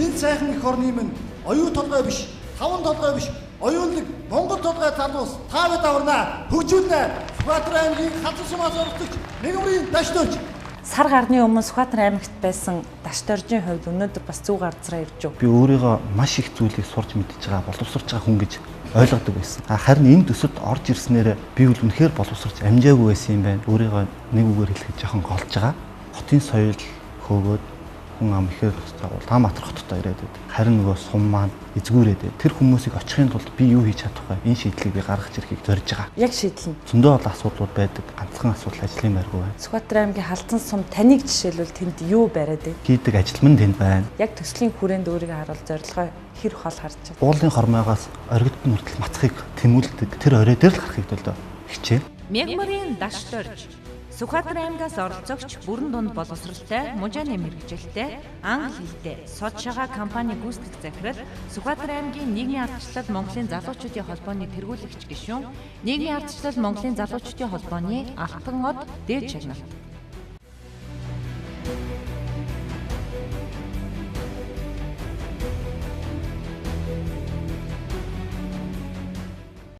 Энэ сайхан эх орны минь оюун толгой биш, таван толгой биш, оюунлаг Монгол толгой залуус та бид аварнаа, хөгжүүлнэ. Сүхбаатар аймгийн Халзан сумаас оролцогч Мягмарын Дашдорж. Сар гарны өмнө Сүхбаатар аймагт байсан Дашдоржийн хувьд өнөөдөр бас зүү гарцраа ирж юу. Би өөрийгөө маш их зүйлийг сурч мэдж байгаа, боловсрч байгаа хүн гэж ойлгодог байсан. Харин энэ төсөлд орж ирснээр би үл үнэхээр боловсрч амжаагүй байсан юм байна. Өөрийгөө нэг үгээр хэлэхэд жоохон голж байгаа. Хотын соёл хөөгөөд хүн ам ихээр Улаанбаатар хоттой ирээд байдаг. Харин нөгөө сум маань эзгүүрээд байдаг. Тэр хүмүүсийг очихын тулд би юу хийж чадах вэ? Энэ шийдлийг би гаргаж ирэхийг зорж байгаа. Яг шийдэл нь. Зөндөө олон асуудлууд байдаг. Ганцхан асуудал ажлын байргүй байна. Сүхбаатар аймгийн Халзан сум таныг жишээлбэл тэнд юу бариад вэ? Хийдэг ажил мань тэнд байна. Яг төслийн хүрээнд өөрийгөө харуул зорилгоо хэр хол харж байна? Уулын хормойгоос оргид нь хүртэл мацхыг тэмүүлдэг. Тэр орой дээр л гарахыг төлөө хичээн. Мягмарын Дашдорж. Сүхбаатар аймгаас оролцогч бүрэн дунд боловсралтай, мужааны мэргэжилтэй, англи хэлтэй, Содшагаа компани гүйцэтгэх захирал, Сүхбаатар аймгийн нийгмийн ардчлал Монголын залуучуудын холбооны тэргүүлэгч гишүүн, нийгмийн ардчлал Монголын залуучуудын холбооны Алтан од дээд шагналт.